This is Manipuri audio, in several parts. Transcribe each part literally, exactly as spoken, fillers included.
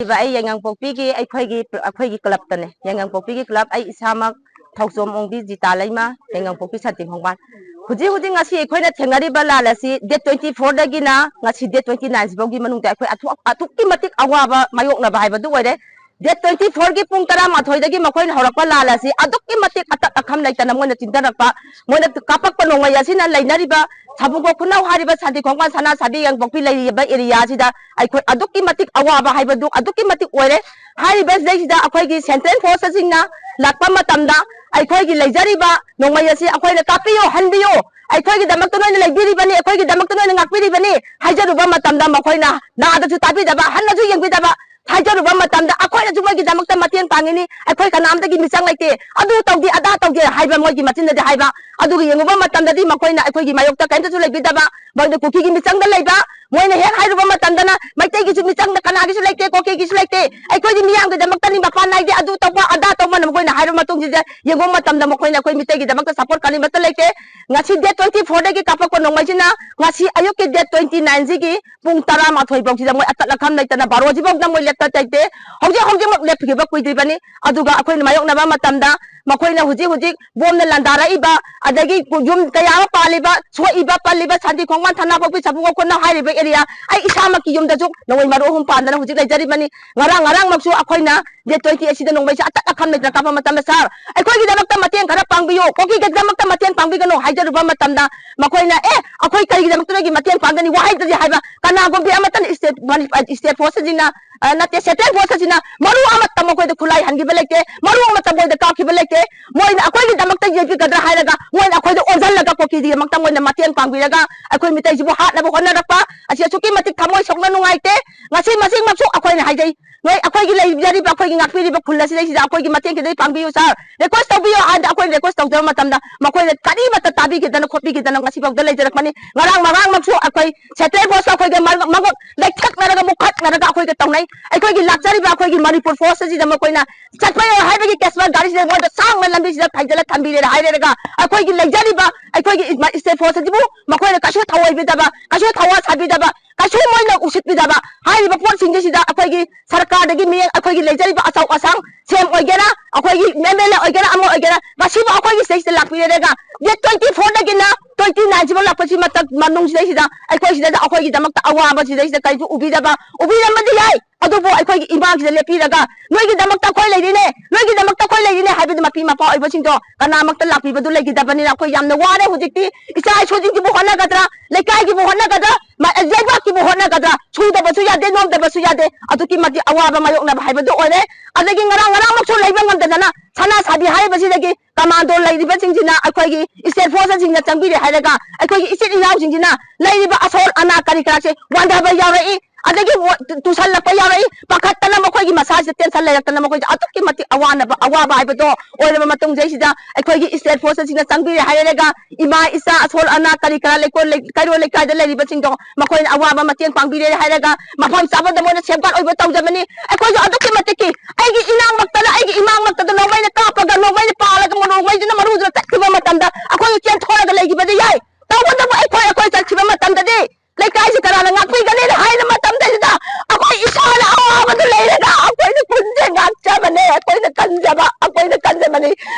ꯏꯕ ꯑꯩ ꯌꯥꯏꯉꯪꯄꯣꯛꯄꯤꯒꯤ ꯑꯩꯈꯣꯏꯒꯤ ꯑꯩꯈꯣꯏꯒꯤ ꯀ꯭ꯂꯕꯇꯅꯦ꯫ ꯌꯥꯏꯉꯪꯄꯣꯛꯄꯤꯒꯤ ꯀ꯭ꯂꯕ, ꯑꯩ ꯏꯁꯥꯃꯛ ꯊꯧꯆꯣꯝ ꯑꯣꯡꯕꯤ ꯖꯤꯇꯥ ꯂꯩꯃ, ꯌꯥꯏꯉꯪꯄꯣꯛꯄꯤ ꯁꯥꯟꯇꯤ ꯈꯣꯡꯕꯥꯟ꯫ ꯍꯧꯖꯤꯛ ꯍꯧꯖꯤꯛ ꯉꯁꯤ ꯑꯩꯈꯣꯏꯅ ꯊꯦꯡꯅꯔꯤꯕ ꯂꯥꯜ ꯑꯁꯤ date twenty four ꯗꯒꯤꯅ ꯉꯁꯤ date twenty nine ꯁꯤꯐꯥꯎꯒꯤ ꯃꯅꯨꯡꯗ ꯑꯩꯈꯣꯏ ꯑꯊꯨ-, ꯑꯗꯨꯛꯀꯤ ꯃꯇꯤꯛ ꯑꯋꯥꯕ ꯃꯥꯌꯣꯛꯅꯕ ꯍꯥꯏꯕꯗꯨ ꯑꯣꯏꯔꯦ꯫ Date twenty four ꯒꯤ ꯄꯨꯡ ꯇꯔꯥꯃꯥꯊꯣꯏꯗꯒꯤ ꯃꯈꯣꯏꯅ ꯍꯧꯔꯛꯄ ꯂꯥꯜ ꯑꯁꯤ ꯑꯗꯨꯛꯀꯤ ꯃꯇꯤꯛ ꯑꯇꯠ ꯑꯈꯝ ꯂꯩꯇꯅ ꯃꯣꯏꯅ ꯆꯤꯟꯊꯔꯛꯄ, ꯃꯣꯏꯅ ꯀꯥꯞꯄꯛꯄ ꯅꯣꯡꯃꯩ ꯑꯁꯤꯅ ꯂꯩꯅꯔꯤꯕ ꯁꯥꯕꯨꯡꯈꯣꯡ ꯈꯨꯅꯧ ꯍꯥꯏꯔꯤꯕ ꯁꯥꯟꯇꯤ ꯈꯣꯡꯕꯥꯟ ꯁꯅꯥ ꯁꯥꯕꯤ ꯌꯥꯏꯉꯪꯄꯣꯛꯄꯤ ꯂꯩꯔꯤꯕ area ꯁꯤꯗ ꯑꯩꯈꯣꯏ ꯑꯗꯨꯛꯀꯤ ꯃꯇꯤꯛ ꯑꯋꯥꯕ ꯍꯥꯏꯕꯗꯨ ꯑꯗꯨꯛꯀꯤ ꯃꯇꯤꯛ ꯑꯣꯏꯔꯦ꯫ ꯍꯥꯏꯔꯤꯕ ꯁꯤꯗꯩꯁꯤꯗ ꯑꯩꯈꯣꯏꯒꯤ central force ꯁꯤꯡꯅ ꯂꯥꯛꯄ ꯃꯇꯝꯗ ꯑꯩꯈꯣꯏꯒꯤ ꯂꯩꯖꯔꯤꯕ ꯅꯣꯡꯃꯩ ꯑꯁꯤ ꯑꯩꯈꯣꯏꯅ ꯀꯥꯞꯄꯤꯌꯨ, ꯍꯟꯕꯤꯌꯨ, ꯑꯩꯈꯣꯏꯒꯤꯗꯃꯛꯇ ꯅꯣꯏꯅ ꯂꯩꯕꯤꯔꯤꯕꯅꯤ, ꯑꯩꯈꯣꯏꯒꯤꯗꯃꯛꯇ ꯅꯣꯏꯅ ꯉꯥꯛꯄꯤꯔꯤꯕꯅꯤ ꯍꯥꯏꯖꯔꯨꯕ ꯃꯇꯝꯗ ꯃꯈꯣꯏꯅ ꯅꯥꯗꯁꯨ ꯇꯥꯕꯤꯗꯕ, ꯍꯟꯅꯁꯨ ꯌꯦꯡꯕꯤꯗꯕ, ꯍꯥꯏꯖꯔꯨꯕ ꯃꯇꯝꯗ ꯑꯩꯈꯣꯏꯅꯁꯨ ꯃꯣꯏꯒꯤꯗꯃꯛꯇ ꯃꯇꯦꯡ ꯄꯥꯡꯉꯤꯅꯤ, ꯑꯩꯈꯣꯏ ꯀꯅꯥꯝꯇꯒꯤ ꯃꯤꯆꯪ ꯂꯩꯇꯦ, ꯑꯗꯨ ꯇꯧꯗꯦ, ꯑꯗꯥ ꯇꯧꯗꯦ ꯍꯥꯏꯕ ꯃꯣꯏꯒꯤ ꯃꯆꯤꯟꯗꯗꯤ ꯍꯥꯏꯕ, ꯑꯗꯨꯒ ꯌꯦꯡꯉꯨꯕ ꯃꯇꯝꯗꯗꯤ ꯃꯈꯣꯏꯅ ꯑꯩꯈꯣꯏꯒꯤ ꯃꯥꯌꯣꯛꯇ ꯀꯔꯤꯝꯇꯁꯨ ꯂꯩꯕꯤꯗꯕ, ꯃꯣꯏꯅ ꯀꯨꯀꯤꯒꯤ ꯃꯤꯆꯪꯗ ꯂꯩꯕ, ꯃꯣꯏꯅ ꯍꯦꯛ ꯍꯥꯏꯔꯨꯕ ꯃꯇꯝꯗꯅ ꯃꯩꯇꯩꯒꯤꯁꯨ ꯃꯤꯆꯪꯗ ꯀꯅꯥꯒꯤꯁꯨ ꯂꯩꯇꯦ, ꯀꯣꯀꯤꯒꯤꯁꯨ ꯂꯩꯇꯦ, ꯑꯩꯈꯣꯏꯗꯤ ꯃꯤꯌꯥꯝꯒꯤꯗꯃꯛꯇꯅꯤ, ꯃꯄꯥꯟ ꯅꯥꯏꯗꯦ, ꯑꯗꯨ ꯇꯧꯕ ꯑꯗꯥ ꯇꯧꯕꯅ ꯃꯈꯣꯏꯅ ꯍꯥꯏꯔꯕ ꯃꯇꯨꯡꯁꯤꯗ ꯌꯦꯡꯉꯨꯕ ꯃꯇꯝꯗ ꯃꯈꯣꯏꯅ ꯑꯩꯈꯣꯏ ꯃꯤꯇꯩꯒꯤꯗꯃꯛꯇ support ꯀꯔꯤꯃꯠꯇ ꯂꯩꯇꯦ꯫ ꯉꯁꯤ date twenty four ꯗꯒꯤ ꯀꯥꯞꯄꯛꯄ ꯅꯣꯡꯃꯩꯁꯤꯅ ꯉꯁꯤ ꯑꯌꯨꯛꯀꯤ date twenty nine ꯁꯤꯒꯤ ꯄꯨꯡ ꯇꯔꯥꯃꯥꯊꯣꯏ ꯐꯥꯎꯁꯤꯗ ꯃꯣꯏ ꯑꯇꯠ ꯑꯈꯝ ꯂꯩꯇꯅ ꯕꯥꯔꯣꯁꯤꯐꯥꯎꯗ ꯃꯣꯏ ꯂꯦꯞꯇ ꯂꯩꯇꯦ꯫ ꯍꯧꯖꯤꯛ ꯍꯧꯖꯤꯛꯃꯛ ꯂꯦꯞꯈꯤꯕ ꯀꯨꯏꯗ꯭ꯔꯤꯕꯅꯤ꯫ ꯑꯗꯨꯒ ꯑꯩꯈꯣꯏꯅ ꯃꯥꯌꯣꯛꯅꯕ ꯃꯇꯝꯗ ꯃꯈꯣꯏꯅ ꯍꯧꯖꯤꯛ ꯍꯧꯖꯤꯛ ꯕꯣꯝꯅ ꯂꯥꯟꯗꯥꯔꯛꯏꯕ, ꯑꯗꯒꯤ ꯌꯨꯝ ꯀꯌꯥ ꯑꯃ ꯄꯥꯜꯂꯤꯕ, ꯁꯣꯛꯏꯕ, ꯄꯜꯂꯤꯕ, ꯁꯥꯟꯇꯤ ꯈꯣꯡꯕꯥꯟ, ꯊꯅꯥꯄꯣꯛꯄꯤ, ꯁꯥꯕꯨꯡ ꯈꯨꯅꯧ ꯍꯥꯏꯔꯤꯕ area, ꯑꯩ ꯏꯁꯥꯃꯛꯀꯤ ꯌꯨꯝꯗꯁꯨ ꯅꯣꯡꯃꯩ ꯃꯔꯨ ꯑꯍꯨꯝ ꯄꯥꯟꯗꯅ ꯍꯧꯖꯤꯛ ꯂꯩꯖꯔꯤꯕꯅꯤ꯫ ꯉꯔꯥꯡ ꯉꯔꯥꯡꯃꯛꯁꯨ ꯑꯩꯈꯣꯏꯅ date twenty eight ꯁꯤꯗ ꯅꯣꯡꯃꯩꯁꯦ ꯑꯇꯠ ꯑꯈꯝ ꯂꯩꯇꯅ ꯀꯥꯞꯄ ꯃꯇꯝꯗ, "Sir, ꯑꯩꯈꯣꯏꯒꯤꯗꯃꯛꯇ ꯃꯇꯦꯡ ꯈꯔ ꯄꯥꯡꯕꯤꯌꯨ, ꯀꯣꯀꯤꯒꯤꯗꯃꯛꯇ ꯃꯇꯦꯡ ꯄꯥꯡꯕꯤꯒꯅꯨ" ꯍꯥꯏꯖꯔꯨꯕ ꯃꯇꯝꯗ ꯃꯈꯣꯏꯅ, "ꯑꯦ, ꯑꯩꯈꯣꯏ ꯀꯔꯤꯒꯤꯗꯃꯛꯇ ꯅꯣꯏꯒꯤ ꯃꯇꯦꯡ ꯄꯥꯡꯒꯅꯤ?" ꯋꯥꯍꯩꯗꯗꯤ ꯍꯥꯏꯕ, ꯀꯅꯥꯒꯨꯝꯕꯤ ꯑꯃꯠꯇꯅ state, state force ꯁꯤꯡꯅ, ꯑ, ꯅꯠꯇꯦ, central force ꯁꯤꯡꯅ ꯃꯔꯨ ꯑꯃꯠꯇ ꯃꯈꯣꯏꯗ ꯈꯨꯠꯂꯥꯏ ꯍꯟꯈꯤꯕ ꯂꯩꯇꯦ, ꯃꯔꯨ ꯑꯃꯠꯇ ꯃꯣꯏꯗ ꯀꯥꯞꯈꯤꯕ ꯂꯩꯇꯦ꯫ ꯃꯣꯏꯅ ꯑꯩꯈꯣꯏꯒꯤꯗꯃꯛꯇ ꯌꯦꯡꯕꯤꯒꯗ꯭ꯔꯥ ꯍꯥꯏꯔꯒ ꯃꯣꯏꯅ ꯑꯩꯈꯣꯏꯗ ꯑꯣꯟꯁꯤꯜꯂꯒ ꯀꯣꯀꯤꯒꯤꯗꯃꯛꯇ ꯃꯣꯏꯅ ꯃꯇꯦꯡ ꯄꯥꯡꯕꯤꯔꯒ ꯑꯩꯈꯣꯏ ꯃꯤꯇꯩꯁꯤꯕꯨ ꯍꯥꯠꯅꯕ ꯍꯣꯠꯅꯔꯛꯄ ꯑꯁꯤ ꯑꯁꯨꯛꯀꯤ ꯃꯇꯤꯛ ꯊꯃꯣꯏ ꯁꯣꯛꯅ ꯅꯨꯡꯉꯥꯏꯇꯦ꯫ ꯉꯁꯤ ꯃꯁꯤꯃꯛꯁꯨ ꯑꯩꯈꯣꯏꯅ ꯍꯥꯏꯖꯩ, ꯅꯣꯏ ꯑꯩꯈꯣꯏꯒꯤ ꯂꯩꯖꯔꯤꯕ, ꯑꯩꯈꯣꯏꯒꯤ ꯉꯥꯛꯄꯤꯔꯤꯕ ꯈꯨꯜ ꯑꯁꯤꯗꯩꯁꯤꯗ ꯑꯩꯈꯣꯏꯒꯤ ꯃꯇꯦꯡ ꯈꯤꯇꯪ ꯄꯥꯡꯕꯤꯌꯨ sir, request ꯇꯧꯕꯤꯌꯨ ꯍꯥꯏꯅ ꯑꯩꯈꯣꯏꯅ request ꯇꯧꯖꯕ ꯃꯇꯝꯗ ꯃꯈꯣꯏꯅ ꯀꯔꯤꯃꯠꯇ ꯇꯥꯕꯤꯈꯤꯗꯅ ꯈꯣꯠꯄꯤꯈꯤꯗꯅ ꯉꯁꯤꯐꯥꯎꯗ ꯂꯩꯖꯔꯛꯄꯅꯤ꯫ ꯉꯔꯥꯡ ꯉꯔꯥꯡꯃꯛꯁꯨ ꯑꯩꯈꯣꯏ central force ꯑꯩꯈꯣꯏꯒ ꯃꯔ-, ꯃꯉꯛ ꯂꯩꯊꯠꯅꯔꯒ ꯃꯨꯛꯈꯠꯅꯔꯒ ꯑꯩꯈꯣꯏꯒ ꯇꯧꯅꯩ꯫ ꯑꯩꯈꯣꯏꯒꯤ ꯂꯥꯛꯆꯔꯤꯕ ꯑꯩꯈꯣꯏꯒꯤ ꯃꯅꯤꯄꯨꯔ force ꯑꯁꯤꯗ ꯃꯈꯣꯏꯅ ꯆꯠꯄ ꯌꯥꯔꯣꯏ ꯍꯥꯏꯕꯒꯤ ꯀꯦꯁꯃ ꯒꯥꯔꯤꯁꯤꯗ ꯃꯣꯏꯗ ꯁꯥꯡꯅ ꯂꯝꯕꯤꯁꯤꯗ ꯊꯩꯖꯤꯜꯂ ꯊꯝꯕꯤꯔꯦ ꯍꯥꯏꯔꯦꯔꯒ ꯑꯩꯈꯣꯏꯒꯤ ꯂꯩꯖꯔꯤꯕ ꯑꯩꯈꯣꯏꯒꯤ ꯏꯃ-, state force ꯑꯁꯤꯕꯨ ꯃꯈꯣꯏꯅ ꯀꯩꯁꯨ ꯊꯧꯑꯣꯏꯕꯤꯗꯕ, ꯀꯩꯁꯨ ꯊꯧꯋꯥ ꯁꯥꯕꯤꯗꯕ, ꯀꯩꯁꯨ ꯃꯣꯏꯅ ꯎꯁꯤꯠꯄꯤꯗꯕ꯫ ꯍꯥꯏꯔꯤꯕ ꯄꯣꯠꯁꯤꯡꯁꯤꯗ ꯑꯩꯈꯣꯏꯒꯤ ꯁꯔꯀꯥꯔꯗꯒꯤ ꯃꯤꯠꯌꯦꯡ, ꯑꯩꯈꯣꯏꯒꯤ ꯂꯩꯖꯔꯤꯕ ꯑꯆꯧ ꯑꯁꯥꯡ, ꯁꯤ ꯑꯦꯝ ꯑꯣꯏꯒꯦꯔꯥ, ꯑꯩꯈꯣꯏꯒꯤ ꯑꯦꯝ ꯑꯦꯜ ꯑꯦ ꯑꯣꯏꯒꯦꯔꯥ, ꯑꯃ ꯑꯣꯏꯒꯦꯔꯥ, ꯉꯁꯤꯐꯥꯎ ꯑꯩꯈꯣꯏꯒꯤ ꯁꯤꯗꯩꯁꯤꯗ ꯂꯥꯛꯄꯤꯔꯦꯒ, ꯗꯦꯠ ꯇ꯭ꯋꯦꯟꯇꯤ ꯐꯣꯔꯗꯒꯤꯅ ꯇ꯭ꯋꯦꯟꯇꯤ ꯅꯥꯏꯟꯁꯤꯐꯥꯎ ꯂꯥꯛꯄꯁꯤ ꯃꯇꯝ ꯃꯅꯨꯡꯁꯤꯗꯩꯁꯤꯗ ꯑꯩꯈꯣꯏ ꯁꯤꯗꯩꯗ ꯑꯩꯈꯣꯏꯒꯤꯗꯃꯛꯇ ꯑꯋꯥꯕ ꯁꯤꯗꯩꯁꯤꯗ ꯀꯔꯤꯁꯨ ꯎꯕꯤꯗꯕ, ꯎꯕꯤꯔꯝꯕꯗꯤ ꯌꯥꯏ, ꯑꯗꯨꯕꯨ ꯑꯩꯈꯣꯏꯒꯤ ꯏꯃꯥꯡꯁꯤꯗ ꯂꯦꯞꯄꯤꯔꯒ ꯅꯣꯏꯒꯤꯗꯃꯛꯇ ꯑꯩꯈꯣꯏ ꯂꯩꯔꯤꯅꯦ, ꯅꯣꯏꯒꯤꯗꯃꯛꯇ ꯑꯩꯈꯣꯏ ꯂꯩꯔꯤꯅꯦ ꯍꯥꯏꯕꯗꯨ ꯃꯄꯤ ꯃꯄꯥ ꯑꯣꯏꯕꯁꯤꯡꯗꯣ ꯀꯅꯥꯃꯛꯇ ꯂꯥꯛꯄꯤꯕꯗꯨ ꯂꯩꯈꯤꯗꯕꯅꯤꯅ ꯑꯩꯈꯣꯏ ꯌꯥꯝꯅ ꯋꯥꯔꯦ꯫ ꯍꯧꯖꯤꯛꯇꯤ ꯏꯆꯥ ꯏꯁꯨꯁꯤꯡꯁꯤꯕꯨ ꯍꯣꯠꯅꯒꯗ꯭ꯔꯥ, ꯂꯩꯀꯥꯏꯒꯤꯕꯨ ꯍꯣꯠꯅꯒꯗ꯭ꯔꯥ, ꯃ-, ꯂꯩꯕꯥꯛꯀꯤꯕꯨ ꯍꯣꯠꯅꯒꯗ꯭ꯔꯥ, ꯁꯨꯗꯕꯁꯨ ꯌꯥꯗꯦ, ꯅꯣꯝꯗꯕꯁꯨ ꯌꯥꯗꯦ, ꯑꯗꯨꯛꯀꯤ ꯃꯇꯤꯛ ꯑꯋꯥꯕ ꯃꯥꯌꯣꯛꯅꯕ ꯍꯥꯏꯕꯗꯨ ꯑꯣꯏꯔꯦ꯫ ꯑꯗꯒꯤ ꯉꯔꯥꯡ ꯉꯔꯥꯡꯃꯛꯁꯨ ꯂꯩꯕ ꯉꯝꯗꯗꯅ ꯁꯅꯥ ꯁꯥꯕꯤ ꯍꯥꯏꯔꯤꯕꯁꯤꯗꯒꯤ ꯀꯃꯥꯟꯗꯣ ꯂꯩꯔꯤꯕꯁꯤꯡꯁꯤꯅ ꯑꯩꯈꯣꯏꯒꯤ ꯏꯁꯇꯦꯠ ꯐꯣꯔꯁꯁꯤꯡꯅ ꯆꯪꯕꯤꯔꯦ ꯍꯥꯏꯔꯒ ꯑꯩꯈꯣꯏꯒꯤ ꯏꯆꯤꯜ ꯏꯅꯥꯎꯁꯤꯡꯁꯤꯅ ꯂꯩꯔꯤꯕ ꯑꯁꯣꯜ ꯑꯅꯥ ꯀꯔꯤ ꯀꯔꯥꯁꯦ ꯋꯥꯟꯊꯕ ꯌꯥꯎꯔꯛꯏ, ꯑꯗꯒꯤ ꯋꯥ-, ꯇꯨ-, ꯇꯨꯁꯜꯂꯛꯄ ꯌꯥꯎꯔꯛꯏ, ꯄꯥꯈꯠꯇꯅ ꯃꯈꯣꯏꯒꯤ ꯃꯁꯥꯁꯤꯗ ꯇꯦꯟꯁꯟ ꯂꯩꯔꯛꯇꯅ ꯃꯈꯣꯏꯁꯦ ꯑꯗꯨꯛꯀꯤ ꯃꯇꯤꯛ ꯑꯋꯥꯅꯕ, ꯑꯋꯥꯕ ꯍꯥꯏꯕꯗꯣ ꯑꯣꯏꯔꯕ ꯃꯇꯨꯡꯁꯤꯗꯩꯁꯤꯗ ꯑꯩꯈꯣꯏꯒꯤ ꯏꯁꯇꯦꯠ ꯐꯣꯔꯁꯁꯤꯡꯅ ꯆꯪꯕꯤꯔꯦ ꯍꯥꯏꯔꯒ ꯏꯃꯥ ꯏꯆꯥ ꯑꯁꯣꯜ ꯑꯅꯥ ꯀꯔꯤ ꯀꯔꯥ ꯂꯩꯀꯣꯜ ꯂꯩ-, ꯀꯩꯔꯣꯜ ꯂꯩꯀꯥꯏꯗ ꯂꯩꯔꯤꯕꯁꯤꯡꯗꯣ ꯃꯈꯣꯏꯅ ꯑꯋꯥꯕ ꯃꯇꯦꯡ ꯄꯥꯡꯕꯤꯔꯦ ꯍꯥꯏꯔꯒ ꯃꯐꯝ ꯆꯥꯕꯗ ꯃꯣꯏꯅ ꯁꯦꯞꯒꯥꯔꯗ ꯑꯣꯏꯕ ꯇꯧꯖꯕꯅꯤ꯫ ꯑꯩꯈꯣꯏꯁꯨ ꯑꯗꯨꯛꯀꯤ ꯃꯇꯤꯛꯀꯤ ꯑꯩꯒꯤ ꯏꯅꯥꯛꯃꯛꯇꯗ, ꯑꯩꯒꯤ ꯏꯃꯥꯡꯃꯛꯇꯗ ꯅꯣꯡꯃꯩꯅ ꯀꯥꯞꯄꯒ ꯅꯣꯡꯃꯩꯅ ꯄꯥꯜꯂꯒ ꯅꯣꯡꯃꯩꯗꯨꯅ ꯃꯔꯨꯗꯨꯅ ꯆꯠꯈꯤꯕ ꯃꯇꯝꯗ ꯑꯩꯈꯣꯏꯁꯨ ꯆꯦꯟꯊꯣꯛꯑꯒ ꯂꯩꯈꯤꯕꯗꯤ ꯌꯥꯏ꯫ ꯇꯧꯕꯇꯕꯨ ꯑꯩꯈꯣꯏ, ꯑꯩꯈꯣꯏ ꯆꯠꯈꯤꯕ ꯃꯇꯝꯗꯗꯤ ꯂꯩꯀꯥꯏꯁꯤ ꯀꯅꯥꯅ ꯉꯥꯛꯄꯤꯒꯅꯤꯅ ꯍꯥꯏꯕ ꯃꯇꯝꯗꯁꯤꯗ ꯑꯩꯈꯣꯏ ꯏꯁꯥꯅ ꯑꯋꯥꯕꯗꯨ ꯂꯩꯔꯒ ꯑꯩꯈꯣꯏꯅ ꯈꯨꯟꯁꯦ ꯉꯥꯛꯆꯕꯅꯦ, ꯑꯩꯈꯣꯏꯅ ꯀꯟꯖꯕ, ꯑꯩꯈꯣꯏꯅ ꯀꯟꯖꯕꯅꯤ꯫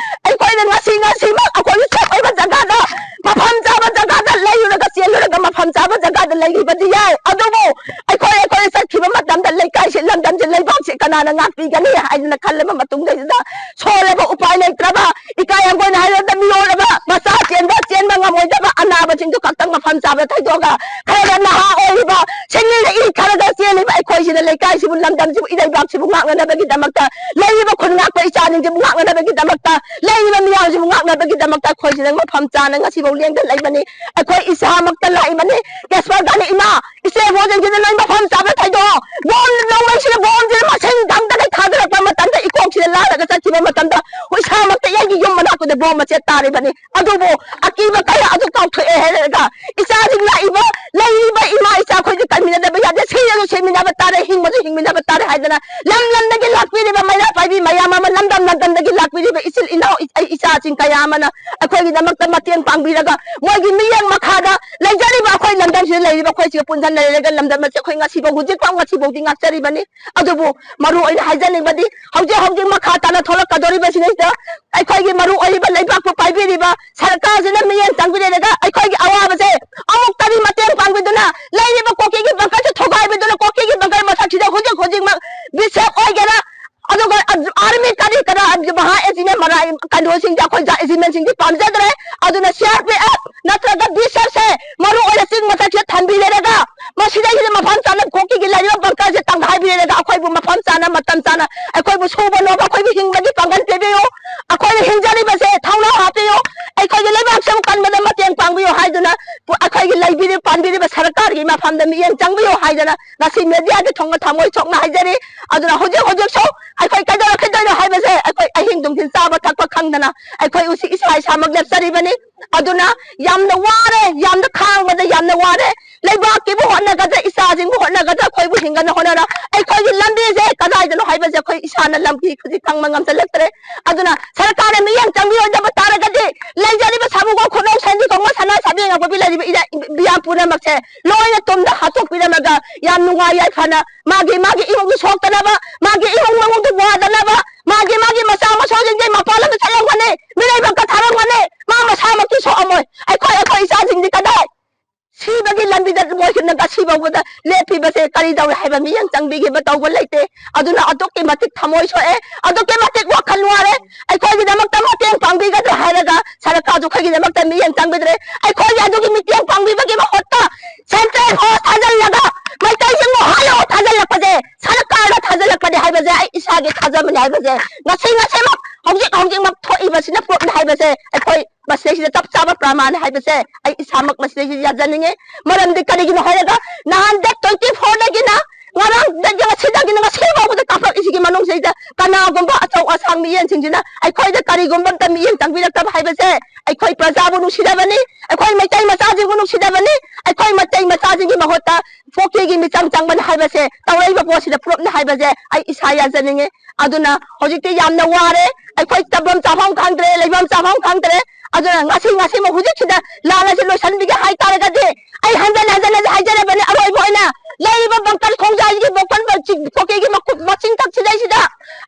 ꯑꯩꯈꯣꯏꯅ ꯉꯁꯤ, ꯉꯁꯤꯃꯛ ꯑꯩꯈꯣꯏꯒꯤ ꯁꯦꯞ ꯑꯣꯏꯕ ꯖꯒꯥꯗ, ꯃꯐꯝ ꯆꯥꯕ ꯖꯒꯥꯗ ꯂꯩꯔꯨꯔꯒ, ꯆꯦꯜꯂꯨꯔꯒ ꯃꯐꯝ ꯆꯥꯕ ꯖꯒꯥꯗ ꯂꯩꯔꯤꯕꯗꯤ ꯌꯥꯏ, ꯑꯗꯨꯕꯨ ꯑꯩꯈꯣꯏ, ꯑꯩꯈꯣꯏꯅ ꯆꯠꯈꯤꯕ ꯃꯇꯝꯗ ꯂꯩꯀꯥꯏꯁꯤ, ꯂꯝꯗꯝꯁꯤ, ꯂꯩꯕꯥꯛꯁꯤ ꯀꯅꯥꯅ ꯉꯥꯛꯄꯤꯒꯅꯤ ꯍꯥꯏꯗꯅ ꯈꯜꯂꯕ ꯃꯇꯨꯡꯗꯩꯁꯤꯗ ꯁꯣꯜꯂꯕ, ꯎꯄꯥꯏ ꯂꯩꯇ꯭ꯔꯕ, ꯏꯀꯥꯏ ꯍꯪꯒꯣꯏꯅ ꯍꯥꯏꯔꯕꯗ ꯃꯤꯔꯣꯜꯂꯕ, ꯃꯆꯥ ꯆꯦꯟꯕ, ꯆꯦꯟꯕ ꯉꯝꯃꯣꯏꯗꯕ ꯑꯅꯥꯕꯁꯤꯡꯗꯨ ꯈꯛꯇꯪ ꯃꯐꯝ ꯆꯥꯕ ꯊꯩꯗꯣꯛꯑꯒ ꯈꯔꯒ ꯅꯍꯥ ꯑꯣꯏꯔꯤꯕ, ꯁꯤꯡꯂꯤꯗ ꯏ ꯈꯔꯒ ꯆꯦꯜꯂꯤꯕ ꯑꯩꯈꯣꯏꯁꯤꯅ ꯂꯩꯀꯥꯏꯁꯤꯕꯨ, ꯂꯝꯗꯝꯁꯤꯕꯨ, ꯏꯔꯩꯕꯥꯛꯁꯤꯕꯨ ꯉꯥꯛꯅꯅꯕꯒꯤꯗꯃꯛꯇ, ꯂꯩꯔꯤꯕ ꯈꯨꯟ ꯉꯥꯛꯄ ꯏꯆꯥꯁꯤꯡꯁꯤꯕꯨ ꯉꯥꯛꯅꯅꯕꯒꯤꯗꯃꯛꯇ, ꯂꯩꯔꯤꯕ ꯃꯤꯌꯥꯝꯁꯤꯕꯨ ꯉꯥꯛꯅꯕꯒꯤꯗꯃꯛꯇ ꯑꯩꯈꯣꯏꯁꯤꯅ ꯃꯐꯝ ꯆꯥꯅ ꯉꯁꯤꯐꯥꯎ ꯂꯦꯡꯗ ꯂꯩꯕꯅꯤ꯫ ꯑꯩꯈꯣꯏ ꯏꯁꯥꯃꯛꯇ ꯂꯥꯛꯏꯕꯅꯤ꯫ ꯀꯦꯁꯄꯔ ꯒꯥꯟꯙꯤ ꯏꯃꯥ, ꯏꯆꯦ ꯏꯕꯣꯁꯤꯡꯁꯤꯅ ꯅꯣꯏ ꯃꯐꯝ ꯆꯥꯕ ꯊꯩꯗꯣꯛꯑꯣ꯫ ꯕꯣꯝ ꯅꯣꯡꯃꯩꯁꯤꯅ, ꯕꯣꯝꯁꯤꯅ ꯃꯁꯤꯡ ꯊꯝꯗꯒꯩ ꯊꯥꯗꯔꯛꯄ ꯃꯇꯝꯗ, ꯏꯀꯣꯛꯁꯤꯗ ꯂꯥꯜꯂꯒ ꯆꯠꯈꯤꯕ ꯃꯇꯝꯗ, ꯏꯁꯥꯃꯛꯇ ꯑꯩꯒꯤ ꯌꯨꯝ ꯃꯅꯥꯛꯇꯨꯗ ꯏꯕꯣ ꯃꯆꯦꯠ ꯇꯥꯔꯤꯕꯅꯤ꯫ ꯑꯗꯨꯕꯨ ꯑꯀꯤꯕ ꯀꯌꯥ ꯑꯗꯨ ꯀꯥꯎꯊꯣꯛꯑꯦ ꯍꯥꯏꯔꯒ ꯏꯆꯥꯁꯤꯡ ꯂꯥꯛꯏꯕ ꯂꯩꯔꯤꯕ ꯏꯃꯥ ꯏꯆꯥ ꯑꯩꯈꯣꯏꯗꯤ ꯀꯟꯃꯤꯟꯅꯗꯕ ꯌꯥꯗꯦ, ꯁꯤꯔꯁꯨ ꯁꯤꯃꯤꯟꯅꯕ ꯇꯥꯔꯦ, ꯍꯤꯡꯕꯁꯨ ꯍꯤꯡꯃꯤꯟꯅꯕ ꯇꯥꯔꯦ ꯍꯥꯏꯗꯅ ꯂꯝ ꯂꯝꯗꯒꯤ ꯂꯥꯛꯄꯤꯔꯤꯕ ꯃꯩꯔꯥ ꯄꯥꯏꯕꯤ ꯃꯌꯥꯝ ꯑꯃ, ꯂꯝꯗꯝ ꯂꯝꯗꯝꯗꯒꯤ ꯂꯥꯛꯄꯤꯔꯤꯕ ꯏꯆꯤꯜ ꯏꯅꯥꯎ, ꯏ-, ꯑꯩ ꯏꯆꯥꯁꯤꯡ ꯀꯌꯥ ꯑꯃꯅ ꯑꯩꯈꯣꯏꯒꯤꯗꯃꯛꯇ ꯃꯇꯦꯡ ꯄꯥꯡꯕꯤꯔꯒ ꯃꯣꯏꯒꯤ ꯃꯤꯠꯌꯦꯡ ꯃꯈꯥꯗ ꯂꯩꯖꯔꯤꯕ ꯑꯩꯈꯣꯏ ꯂꯝꯗꯝꯁꯤꯗ ꯂꯩꯔꯤꯕ ꯑꯩꯈꯣꯏꯁꯤꯒ ꯄꯨꯟꯁꯤꯟꯅ ꯂꯩꯔꯒ ꯂꯝꯗꯝ ꯑꯁꯤ ꯑꯩꯈꯣꯏ ꯉꯁꯤꯐꯥꯎ, ꯍꯧꯖꯤꯛꯐꯥꯎ, ꯉꯁꯤꯐꯥꯎꯗꯤ ꯉꯥꯛꯆꯔꯤꯕꯅꯤ꯫ ꯑꯗꯨꯕꯨ ꯃꯔꯨ ꯑꯣꯏꯅ ꯍꯥꯏꯖꯅꯤꯡꯕꯗꯤ ꯍꯧꯖꯤꯛ ꯍꯧꯖꯤꯛ ꯃꯈꯥ ꯇꯥꯅ ꯊꯣꯛꯂꯛꯀꯗꯧꯔꯤꯕꯁꯤꯡꯁꯤꯗ ꯑꯩꯈꯣꯏꯒꯤ ꯃꯔꯨ ꯑꯣꯏꯔꯤꯕ ꯂꯩꯕꯥꯛꯄꯨ ꯄꯥꯏꯕꯤꯔꯤꯕ ꯁꯔꯀꯥꯔꯁꯤꯅ ꯃꯤꯠꯌꯦꯡ ꯆꯪꯕꯤꯔꯦꯗꯒ ꯑꯩꯈꯣꯏꯒꯤ ꯑꯋꯥꯕꯁꯦ ꯑꯃꯨꯛꯇꯗꯤ ꯃꯇꯦꯡ ꯄꯥꯡꯕꯤꯗꯨꯅ ꯂꯩꯔꯤꯕ ꯀꯣꯀꯤꯒꯤ ꯕꯪꯀꯔꯁꯦ ꯊꯨꯒꯥꯏꯕꯤꯗꯨꯅ ꯀꯣꯀꯤꯒꯤ ꯕꯪꯀꯔ ꯃꯊꯛꯁꯤꯗ ꯍꯧꯖꯤꯛ ꯍꯧꯖꯤꯛꯃꯛ ꯕꯤꯁꯦꯞ ꯑꯣꯏꯒꯦꯔꯥ ꯑꯗꯨꯒ ꯑꯥꯔꯃꯤ ꯀꯔꯤ ꯀꯔꯥ ꯃꯍꯥ ꯑꯦꯖꯤꯃꯦꯟ ꯃꯔꯥ ꯀꯩꯅꯣꯁꯤꯡꯁꯦ ꯑꯩꯈꯣꯏ ꯑꯦꯖꯤꯃꯦꯟꯁꯤꯡꯗꯤ ꯄꯥꯝꯖꯗ꯭ꯔꯦ꯫ ꯑꯗꯨꯅ ꯁꯤ ꯑꯥꯔ ꯄꯤ ꯑꯦꯐ ꯅꯠꯇ꯭ꯔꯒ ꯕꯤꯁꯦꯞꯁꯦ ꯃꯔꯨ ꯑꯣꯏꯅ ꯆꯤꯡ ꯃꯊꯛꯁꯤꯗ ꯊꯝꯕꯤꯔꯦꯔꯒ ꯃꯁꯤꯗꯩꯁꯤꯗ ꯃꯐꯝ ꯆꯥꯅ ꯀꯣꯀꯤꯒꯤ ꯂꯩꯔꯤꯕ ꯕꯪꯀꯔꯁꯦ ꯇꯪꯈꯥꯏꯕꯤꯔꯦꯔꯒ ꯑꯩꯈꯣꯏꯕꯨ ꯃꯐꯝ ꯆꯥꯅ ꯃꯇꯝ ꯆꯥꯅ ꯑꯩꯈꯣꯏꯕꯨ ꯁꯨꯕ ꯅꯣꯝꯕ ꯑꯩꯈꯣꯏꯕꯨ ꯍꯤꯡꯕꯒꯤ ꯄꯥꯡꯒꯜ ꯄꯤꯕꯤꯌꯨ꯫ ꯑꯩꯈꯣꯏꯅ ꯍꯤꯡꯖꯔꯤꯕꯁꯦ ꯊꯧꯅꯥ ꯍꯥꯞꯄꯤꯌꯨ, ꯑꯩꯈꯣꯏꯒꯤ ꯂꯩꯕꯥꯛꯁꯤꯕꯨ ꯀꯟꯕꯗ ꯃꯇꯦꯡ ꯄꯥꯡꯕꯤꯌꯨ ꯍꯥꯏꯗꯨꯅ ꯄꯨ-, ꯑꯩꯈꯣꯏꯒꯤ ꯂꯩꯕꯤꯔꯤꯕ ꯄꯥꯟꯕꯤꯔꯤꯕ ꯁꯔꯀꯥꯔꯒꯤ ꯃꯐꯝꯗ ꯃꯤꯠꯌꯦꯡ ꯆꯪꯕꯤꯌꯨ ꯍꯥꯏꯗꯅ ꯉꯁꯤ ꯃꯦꯗꯤꯌꯥꯒꯤ ꯊꯣꯡꯅ ꯊꯃꯣꯏ ꯁꯣꯛꯅ ꯍꯥꯏꯖꯔꯤ꯫ ꯑꯗꯨꯅ ꯍꯧꯖꯤꯛ ꯍꯧꯖꯤꯛꯁꯨ ꯑꯩꯈꯣꯏ ꯀꯩꯗꯧꯔꯛꯈꯤꯗꯣꯏꯅꯣ ꯍꯥꯏꯕꯁꯦ ꯑꯩꯈꯣꯏ ꯑꯍꯤꯡ ꯅꯨꯡꯊꯤꯜ ꯆꯥꯕ ꯊꯛꯄ ꯈꯪꯗꯅ ꯑꯩꯈꯣꯏ ꯎꯁꯤ ꯏꯁꯥ ꯏꯁꯥꯃꯛ ꯂꯦꯞꯆꯔꯤꯕꯅꯤ꯫ ꯑꯗꯨꯅ ꯌꯥꯝꯅ ꯋꯥꯔꯦ, ꯌꯥꯝꯅ ꯈꯥꯡꯕꯗ ꯌꯥꯝꯅ ꯋꯥꯔꯦ꯫ ꯂꯩꯕꯥꯛꯀꯤꯕꯨ ꯍꯣꯠꯅꯒꯗ꯭ꯔꯥ, ꯏꯆꯥꯁꯤꯡꯕꯨ ꯍꯣꯠꯅꯒꯗ꯭ꯔꯥ, ꯑꯩꯈꯣꯏꯕꯨ ꯍꯤꯡꯒꯅ ꯍꯣꯠꯅꯔ ꯑꯩꯈꯣꯏꯒꯤ ꯂꯝꯕꯤꯁꯦ ꯀꯗꯥꯏꯗꯅꯣ ꯍꯥꯏꯕꯁꯦ ꯑꯩꯈꯣꯏ ꯏꯁꯥꯅ ꯂꯝꯕꯤ ꯍꯧꯖꯤꯛ ꯈꯪꯕ ꯉꯝꯁꯤꯜꯂꯛꯇ꯭ꯔꯦ꯫ ꯑꯗꯨꯅ ꯁꯔꯀꯥꯔꯅ ꯃꯤꯠꯌꯦꯡ ꯆꯪꯕꯤꯔꯣꯏꯗꯕ ꯇꯥꯔꯒꯗꯤ ꯂꯩꯖꯔꯤꯕ ꯁꯥꯃꯨꯒ ꯈꯨꯅꯧ ꯁꯟꯗꯤ ꯈꯣꯡꯕ ꯁꯅꯥ ꯁꯥꯕꯤ ꯌꯦꯡꯉꯛꯄ ꯂꯩꯔꯤꯕ ꯏꯔꯥ-, ꯃꯤꯌꯥꯝ ꯄꯨꯝꯅꯃꯛꯁꯦ ꯂꯣꯏꯅ ꯇꯨꯝꯗ ꯍꯥꯠꯇꯣꯛꯄꯤꯔꯝꯃꯒ ꯌꯥꯝ ꯅꯨꯡꯉꯥꯏ ꯌꯥꯏꯐꯅ ꯃꯥꯒꯤ, ꯃꯥꯒꯤ ꯏꯃꯨꯡꯒꯤ ꯁꯣꯛꯇꯅꯕ, ꯃꯥꯒꯤ ꯏꯃꯨꯡ ꯃꯅꯨꯡꯗꯨ ꯋꯥꯗꯅꯕ, ꯃꯥꯒꯤ, ꯃꯥꯒꯤ ꯃꯆꯥ ꯃꯁꯨꯁꯤꯡꯁꯦ ꯃꯄꯥꯟ ꯂꯝꯗ ꯆꯠꯂꯝꯒꯅꯤ, ꯃꯤꯔꯩꯕꯥꯛꯇ ꯊꯥꯔꯝꯒꯅꯤ, ꯃꯥ ꯃꯁꯥꯃꯛꯇꯤ ꯁꯣꯛꯑꯝꯃꯣꯏ꯫ ꯑꯩꯈꯣꯏ, ꯑꯩꯈꯣꯏ ꯏꯆꯥꯁꯤꯡꯗꯤ ꯀꯗꯥꯏ? ꯁꯤꯕꯒꯤ ꯂꯝꯕꯤꯗ ꯃꯣꯏꯁꯤꯅ ꯉꯁꯤ ꯐꯥꯎꯕꯗ ꯂꯦꯞꯄꯤꯕꯁꯦ ꯀꯔꯤ ꯇꯧꯔꯦ ꯍꯥꯏꯕ ꯃꯤꯠꯌꯦꯡ ꯆꯪꯕꯤꯈꯤꯕ ꯇꯧꯕ ꯂꯩꯇꯦ꯫ ꯑꯗꯨꯅ ꯑꯗꯨꯛꯀꯤ ꯃꯇꯤꯛ ꯊꯃꯣꯏ ꯁꯣꯛꯑꯦ, ꯑꯗꯨꯛꯀꯤ ꯃꯇꯤꯛ ꯋꯥꯈꯜ ꯋꯥꯔꯦ꯫ ꯑꯩꯈꯣꯏꯒꯤꯗꯃꯛꯇ ꯃꯇꯦꯡ ꯄꯥꯡꯕꯤꯒꯗ꯭ꯔꯥ ꯍꯥꯏꯔꯒ ꯁꯔꯀꯥꯔꯁꯨ ꯑꯩꯈꯣꯏꯒꯤꯗꯃꯛꯇ ꯃꯤꯠꯌꯦꯡ ꯆꯪꯕꯤꯗ꯭ꯔꯦ꯫ ꯑꯩꯈꯣꯏꯒꯤ ꯑꯗꯨꯒꯤ ꯃꯇꯦꯡ ꯄꯥꯡꯕꯤꯕꯒꯤ ꯃꯍꯨꯠꯇ central force ꯊꯥꯖꯤꯜꯂꯒ ꯃꯩꯇꯩꯁꯤꯡꯕꯨ ꯍꯥꯠꯂꯣ ꯊꯥꯖꯤꯜꯂꯛꯄꯁꯦ, ꯁꯔꯀꯥꯔꯗ ꯊꯥꯖꯤꯜꯂꯛꯄꯅꯤ ꯍꯥꯏꯕꯁꯦ ꯑꯩ ꯏꯁꯥꯒꯤ ꯊꯥꯖꯕꯅꯤ ꯍꯥꯏꯕꯁꯦ ꯉꯁꯤ ꯉꯁꯤꯃꯛ ꯍꯧꯖꯤꯛ ꯍꯧꯖꯤꯛꯃꯛ ꯊꯣꯛꯏꯕꯁꯤꯅ proof ꯅꯤ ꯍꯥꯏꯕꯁꯦ ꯑꯩꯈꯣꯏ ꯃꯁꯤꯗꯩꯁꯤꯗ ꯆꯞ ꯆꯥꯕ ꯄ꯭ꯔꯃꯥꯟ ꯍꯥꯏꯕꯁꯦ ꯑꯩ ꯏꯁꯥꯃꯛ ꯃꯁꯤꯗꯩꯁꯤꯗ ꯌꯥꯖꯅꯤꯡꯉꯤ꯫ ꯃꯔꯝꯗꯤ ꯀꯔꯤꯒꯤꯅꯣ ꯍꯥꯏꯔꯒ ꯅꯍꯥꯟ date twenty four ꯗꯒꯤꯅ ꯉꯔꯥꯡ date ꯉꯁꯤꯗꯒꯤꯅ ꯉꯁꯤ ꯐꯥꯎꯕꯗ ꯀꯥꯞꯄꯛꯏꯁꯤꯒꯤ ꯃꯅꯨꯡꯁꯦ ꯁꯤꯗ ꯀꯅꯥꯒꯨꯝꯕ ꯑꯆꯧ ꯑꯁꯥꯡ ꯃꯤꯠꯌꯦꯡꯁꯤꯡꯁꯤꯅ ꯑꯩꯈꯣꯏꯗ ꯀꯔꯤꯒꯨꯝꯕ ꯑꯝꯇ ꯃꯤꯠꯌꯦꯡ ꯆꯪꯕꯤꯔꯛꯇꯕ ꯍꯥꯏꯕꯁꯦ ꯑꯩꯈꯣꯏ ꯄ꯭ꯔꯖꯥꯕꯨ ꯅꯨꯡꯁꯤꯗꯕꯅꯤ, ꯑꯩꯈꯣꯏ ꯃꯩꯇꯩ ꯃꯆꯥꯁꯤꯡꯕꯨ ꯅꯨꯡꯁꯤꯗꯕꯅꯤ꯫ ꯑꯩꯈꯣꯏ ꯃꯩꯇꯩ ꯃꯆꯥꯁꯤꯡꯒꯤ ꯃꯍꯨꯠꯇ ꯐꯣꯀꯤꯒꯤ ꯃꯤꯆꯪ ꯆꯪꯕꯅꯤ ꯍꯥꯏꯕꯁꯦ ꯇꯧꯔꯛꯏꯕ ꯄꯣꯠꯁꯤꯗ ꯄ꯭ꯔꯨꯞꯅꯤ ꯍꯥꯏꯕꯁꯦ ꯑꯩ ꯏꯁꯥ ꯌꯥꯖꯅꯤꯡꯉꯤ꯫ ꯑꯗꯨꯅ ꯍꯧꯖꯤꯛꯇꯤ ꯌꯥꯝꯅ ꯋꯥꯔꯦ, ꯑꯩꯈꯣꯏ ꯇꯧꯐꯝ ꯆꯥꯐꯝ ꯈꯪꯗ꯭ꯔꯦ, ꯂꯩꯐꯝ ꯆꯥꯐꯝ ꯈꯪꯗ꯭ꯔꯦ꯫ ꯑꯗꯨꯅ ꯉꯁꯤ, ꯉꯁꯤꯃꯛ ꯍꯧꯖꯤꯛꯁꯤꯗ ꯂꯥꯟ ꯑꯁꯤ ꯂꯣꯏꯁꯤꯟꯕꯤꯒꯦ ꯍꯥꯏꯇꯥꯔꯒꯗꯤ ꯑꯩ ꯍꯟꯖꯟ ꯍꯟꯖꯟꯅꯁꯨ ꯍꯥꯏꯖꯔꯕꯅꯤ, ꯑꯔꯣꯏꯕ ꯑꯣꯏꯅ ꯂꯩꯔꯤꯕ ꯕꯪꯀꯔ ꯈꯣꯡꯖꯥꯏꯒꯤ ꯕꯪꯀꯔ ꯃꯆꯤꯟ-, ꯀꯣꯀꯤꯒꯤ ꯃꯈꯨ-, ꯃꯆꯤꯟ ꯀꯛꯁꯤꯗꯩꯁꯤꯗ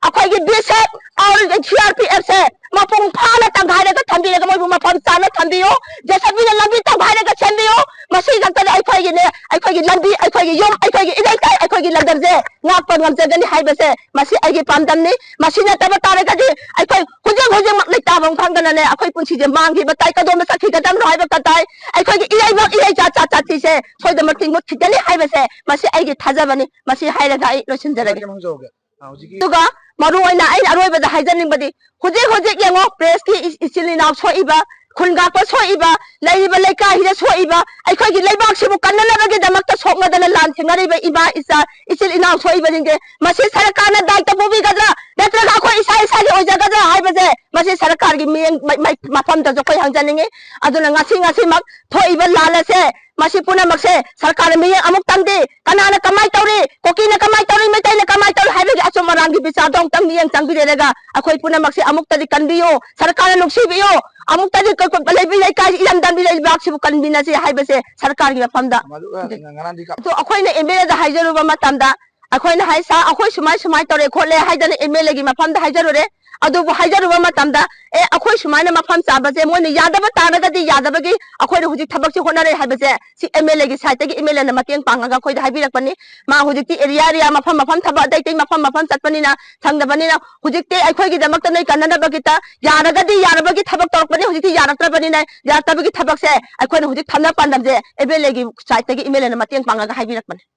ꯑꯩꯈꯣꯏꯒꯤ B S F, R C R P ꯑꯦꯐꯁꯦ ꯃꯄꯨꯡ ꯐꯥꯅ ꯇꯪꯈꯥꯏꯔꯒ ꯊꯝꯕꯤꯔꯒ ꯃꯣꯏꯕꯨ ꯃꯐꯝ ꯆꯥꯅ ꯊꯝꯕꯤꯌꯨ꯫ ꯖꯦ ꯁꯤ ꯕꯤꯅ ꯂꯝꯕꯤ ꯇꯪꯈꯥꯏꯔꯒ ꯁꯦꯝꯕꯤꯌꯨ꯫ ꯃꯁꯤ ꯈꯛꯇꯗ ꯑꯩꯈꯣꯏꯒꯤꯅꯦ, ꯑꯩꯈꯣꯏꯒꯤ ꯂꯝꯕꯤ, ꯑꯩꯈꯣꯏꯒꯤ ꯌꯨꯝ, ꯑꯩꯈꯣꯏꯒꯤ ꯏꯔꯩꯀꯥꯏ, ꯑꯩꯈꯣꯏꯒꯤ ꯂꯝꯗꯝꯁꯦ ꯉꯥꯛꯄ ꯉꯝꯖꯒꯅꯤ ꯍꯥꯏꯕꯁꯦ ꯃꯁꯤ ꯑꯩꯒꯤ ꯄꯥꯟꯗꯝꯅꯤ꯫ ꯃꯁꯤ ꯅꯠꯇꯕ ꯇꯥꯔꯒꯗꯤ ꯑꯩꯈꯣꯏ ꯍꯧꯖꯤꯛ ꯍꯧꯖꯤꯛꯃꯛ ꯂꯩꯇꯥꯐꯝ ꯈꯪꯗꯅꯅꯦ ꯑꯩꯈꯣꯏ ꯄꯨꯟꯁꯤꯁꯦ ꯃꯥꯡꯈꯤꯕ ꯇꯥꯏ꯫ ꯀꯗꯣꯝꯗ ꯆꯠꯈꯤꯒꯗꯕꯅꯣ ꯍꯥꯏꯕ ꯀꯗꯥꯏ ꯑꯩꯈꯣꯏꯒꯤ ꯏꯔꯩꯕꯥꯛ ꯏꯔꯩꯆꯥ ꯆꯥ ꯆꯥꯊꯤꯁꯦ ꯁꯣꯏꯗꯅꯃꯛꯀꯤ ꯃꯨꯠꯈꯤꯒꯅꯤ ꯍꯥꯏꯕꯁꯦ ꯃꯁꯤ ꯑꯩꯒꯤ ꯊꯥꯖꯕꯅꯤ꯫ ꯃꯁꯤ ꯍꯥꯏꯔꯒ ꯑꯩ ꯂꯣꯏꯁꯤꯟꯖꯔꯒꯦ꯫ ꯀꯩꯅꯣꯝ ꯍꯪꯖꯍꯧꯒꯦ꯫ ꯑ, ꯍꯧꯖꯤꯛꯀꯤ ꯑꯗꯨꯒ ꯃꯔꯨ ꯑꯣꯏꯅ ꯑꯩꯅ ꯑꯔꯣꯏꯕꯗ ꯍꯥꯏꯖꯅꯤꯡꯕꯗꯤ ꯍꯧꯖꯤꯛ ꯍꯧꯖꯤꯛ ꯌꯦꯡꯉꯣ, ꯄ꯭ꯔꯦꯁꯀꯤ ꯏ-, ꯏꯆꯤꯜ ꯏꯅꯥꯎ ꯁꯣꯛꯏꯕ, ꯈꯨꯟ ꯉꯥꯛꯄ ꯁꯣꯛꯏꯕ, ꯂꯩꯔꯤꯕ ꯂꯩꯀꯥꯏꯁꯤꯗ ꯁꯣꯛꯏꯕ, ꯑꯩꯈꯣꯏꯒꯤ ꯂꯩꯕꯥꯛꯁꯤꯕꯨ ꯀꯟꯅꯅꯕꯒꯤꯗꯃꯛꯇ ꯁꯣꯛꯅꯗꯅ ꯂꯥꯟ ꯊꯦꯡꯅꯔꯤꯕ ꯏꯃꯥ ꯏꯆꯥ ꯏꯆꯤꯜ ꯏꯅꯥꯎ ꯁꯣꯛꯏꯕꯁꯤꯡꯁꯦ ꯃꯁꯤ ꯁꯔꯀꯥꯔꯅ ꯗꯥꯏꯇ ꯄꯨꯕꯤꯒꯗ꯭ꯔꯥ ꯅꯠꯇ꯭ꯔꯒ ꯑꯩꯈꯣꯏ ꯏꯁꯥ ꯏꯁꯥꯒꯤ ꯑꯣꯏꯖꯒꯗ꯭ꯔꯥ ꯍꯥꯏꯕꯁꯦ ꯃꯁꯤ ꯁꯔꯀꯥꯔꯒꯤ ꯃꯤꯠꯌꯦꯡ ꯃ-, ꯃ-, ꯃꯐꯝꯗꯁꯨ ꯑꯩꯈꯣꯏ ꯍꯪꯖꯅꯤꯡꯉꯤ꯫ ꯑꯗꯨꯅ ꯉꯁꯤ ꯉꯁꯤꯃꯛ ꯊꯣꯛꯏꯕ ꯂꯥꯟ ꯑꯁꯦ ꯃꯁꯤ ꯄꯨꯝꯅꯃꯛꯁꯦ ꯁꯔꯀꯥꯔꯅ ꯃꯤꯠꯌꯦꯡ ꯑꯃꯨꯛꯇꯪꯗꯤ ꯀꯅꯥꯅ ꯀꯃꯥꯏꯅ ꯇꯧꯔꯤ, ꯀꯨꯀꯤꯅ ꯀꯃꯥꯏꯅ ꯇꯧꯔꯤ, ꯃꯩꯇꯩꯅ ꯀꯃꯥꯏꯅ ꯇꯧꯔꯤ ꯍꯥꯏꯕꯒꯤ ꯑꯆꯨꯝ ꯑꯔꯥꯟꯒꯤ ꯕꯤꯆꯥꯔꯗꯣ ꯑꯃꯨꯛꯇꯪ ꯃꯤꯠꯌꯦꯡ ꯆꯪꯕꯤꯔꯦꯔꯒ ꯑꯩꯈꯣꯏ ꯄꯨꯝꯅꯃꯛꯁꯦ ꯑꯃꯨꯛꯇꯗꯤ ꯀꯟꯕꯤꯌꯨ, ꯁꯔꯀꯥꯔꯅ ꯅꯨꯡꯁꯤꯕꯤꯌꯨ, ꯑꯃꯨꯛꯇꯗꯤ ꯀ-, ꯀ-, ꯂꯩꯕꯤ ꯂꯩꯀꯥꯏ ꯏꯔꯝꯗꯝ ꯂꯩꯕꯥꯛꯁꯤꯕꯨ ꯀꯟꯕꯤꯅꯁꯤ ꯍꯥꯏꯕꯁꯦ ꯁꯔꯀꯥꯔꯒꯤ ꯃꯐꯝꯗ꯫ ꯃꯗꯨꯒ ꯉꯔꯥꯡꯗꯤ ꯀ- ꯑꯗꯣ ꯑꯩꯈꯣꯏꯅ ꯑꯦꯝ ꯑꯦꯜ ꯑꯦꯗ ꯍꯥꯏꯖꯔꯨꯕ ꯃꯇꯝꯗ ꯑꯩꯈꯣꯏꯅ ꯍꯥꯏ, "ꯁꯥꯔ, ꯑꯩꯈꯣꯏ ꯁꯨꯃꯥꯏ ꯁꯨꯃꯥꯏ ꯇꯧꯔꯦ ꯈꯣꯠꯂꯦ" ꯍꯥꯏꯗꯅ ꯑꯦꯝ ꯑꯦꯜ ꯑꯦꯒꯤ ꯃꯐꯝꯗ ꯍꯥꯏꯖꯔꯨꯔꯦ꯫ ꯑꯗꯨꯕꯨ ꯍꯥꯏꯖꯔꯨꯕ ꯃꯇꯝꯗ, "ꯑꯦ, ꯑꯩꯈꯣꯏ ꯁꯨꯃꯥꯏꯅ ꯃꯐꯝ ꯆꯥꯕꯁꯦ ꯃꯣꯏꯅ ꯌꯥꯗꯕ ꯇꯥꯔꯒꯗꯤ ꯌꯥꯗꯕꯒꯤ ꯑꯩꯈꯣꯏꯅ ꯍꯧꯖꯤꯛ ꯊꯕꯛꯁꯦ ꯍꯣꯠꯅꯔꯦ" ꯍꯥꯏꯕꯁꯦ ꯁꯤ ꯑꯦꯝ ꯑꯦꯜ ꯑꯦꯒꯤ ꯁꯥꯏꯠꯇꯒꯤ ꯑꯦꯝ ꯑꯦꯜ ꯑꯦꯅ ꯃꯇꯦꯡ ꯄꯥꯡꯉꯒ ꯑꯩꯈꯣꯏꯗ ꯍꯥꯏꯕꯤꯔꯛꯄꯅꯤ꯫ ꯃꯥ ꯍꯧꯖꯤꯛꯇꯤ ꯑꯦꯔꯤꯌꯥ ꯑꯦꯔꯤꯌꯥ, ꯃꯐꯝ ꯃꯐꯝ ꯊꯕꯛ ꯑꯇꯩ ꯑꯇꯩ ꯃꯐꯝ ꯃꯐꯝ ꯆꯠꯄꯅꯤꯅ ꯁꯪꯗꯕꯅꯤꯅ ꯍꯧꯖꯤꯛꯇꯤ ꯑꯩꯈꯣꯏꯒꯤꯗꯃꯛꯇ ꯅꯣꯏ ꯀꯟꯅꯅꯕꯒꯤꯗ ꯌꯥꯔꯒꯗꯤ ꯌꯥꯔꯕꯒꯤ ꯊꯕꯛ ꯇꯧꯔꯛꯄꯅꯤ꯫ ꯍꯧꯖꯤꯛꯇꯤ ꯌꯥꯔꯛꯇ꯭ꯔꯕꯅꯤꯅ ꯌꯥꯔꯛꯇꯕꯒꯤ ꯊꯕꯛꯁꯦ ꯑꯩꯈꯣꯏꯅ ꯍꯧꯖꯤꯛ ꯊꯝꯅ ꯄꯥꯟꯗꯝꯁꯦ ꯑꯦꯝ ꯑꯦꯜ ꯑꯦꯒꯤ ꯁꯥꯏꯠꯇꯒꯤ ꯑꯦꯝ ꯑꯦꯜ ꯑꯦꯅ ꯃꯇꯦꯡ ꯄꯥꯡꯉꯒ ꯍꯥꯏꯕꯤꯔꯛꯄꯅꯤ꯫